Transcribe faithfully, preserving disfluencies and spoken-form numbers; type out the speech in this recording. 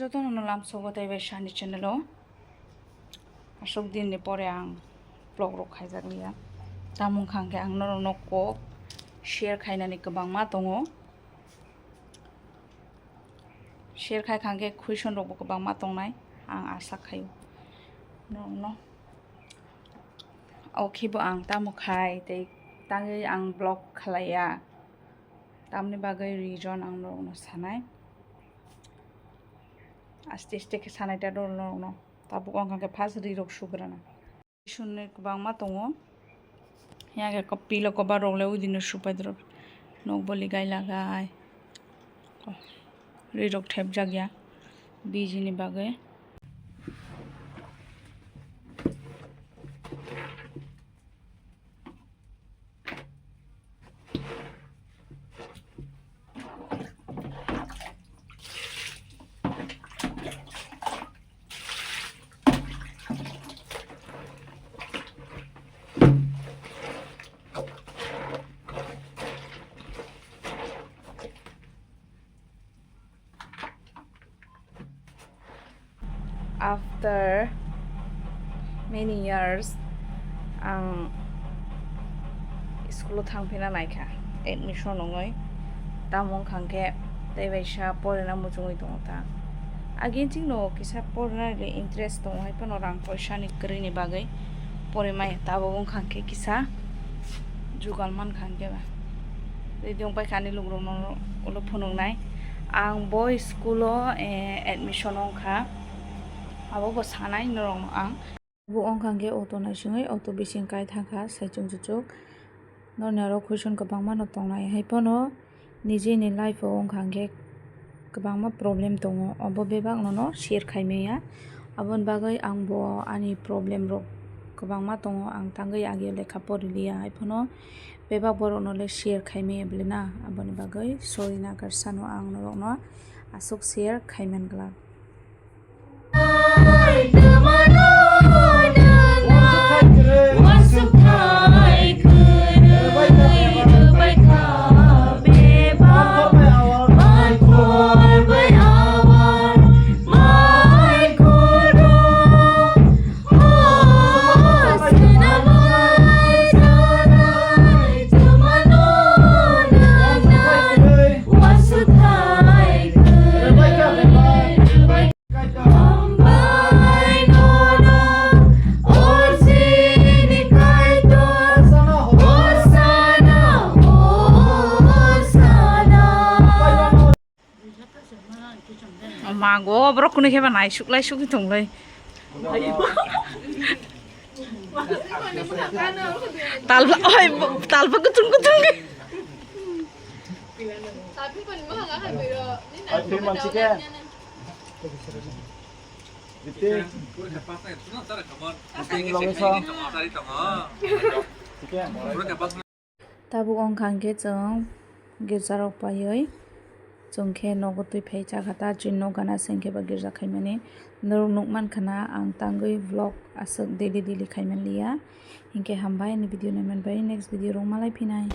Jotono no lamsogo tei bai sani channel o. Aswk din ni pore ang vlog rok khaijak liya. Tamo wngkha hwnkhe ang norok no kok share khainani kwbangma tongo. Share khai kha hwnkhe question rok bo kwbangma tongnai, ang asa khaio norok no. O khe bo ang tamo khai tei tangwi ang vlog khlaiya. Tamni bagwi reason ang norok no sanai. Aste aste khe sanai ta dol norok no. Tabuk wngkha khe first ri rok sugrana. Sunni kwbangma tongo. Yang khe ko-, pillow cover rok le udi no supai doro. Nok boli gai lagai. Ri rok thepjak ya. Biji ni bagwi. After many years, ang school o thangphina naikha, admission wngwi. Tamo wngkha hwnkhe tei bai sa porina muchungwi tongo ta. Agin chikno kisa porinani interest tongo, hai phano rang poisa ni kwrwini bagwi porimaya. Tabuk wngkha hwnkhe kisa jugal mankha hwnkhe ba. Ready wngpai kha ani lukurokno ulo phunuknai. Ang bo school o, eh, admission wngkha. Abo bo sanai norokno ang. Bo wngkha hwnkhe auto naisingwi auto bising kai thangkha saichung chuchuk. Norni oro question kwbangma no tongnai. Hai phano nijeni life o wngkha hwnkhe kwbangma problem tongo. Obo bebak nono share khaimaya. Aboni bagwi ang bo ani problem rok kwbangma tongo. Ang tangwi age lekha pori liya. Hai phano bebak borok no le share khaimaya bwle na. Aboni bagwi sorry nakarsa no ang norok no aswk share khaiman glak. Mago borok kunu khe ba naisuk laisuk tonglai. Talba, oi, talba kutung kutung. Oi, film chicken. Iti. Iti loge so. Chicken. Tabuk wngkha hwnkhe chwng girjarok paiwi, chwng khe nogo twi phai chakha ta, chini nok gana se hwnkhe ba girja khaimani. Norok nukmankha na ang tangwi vlog aswk daily daily khaimanliya. Hinkhe hambai ani video naimanbai, next video rok malai phinai.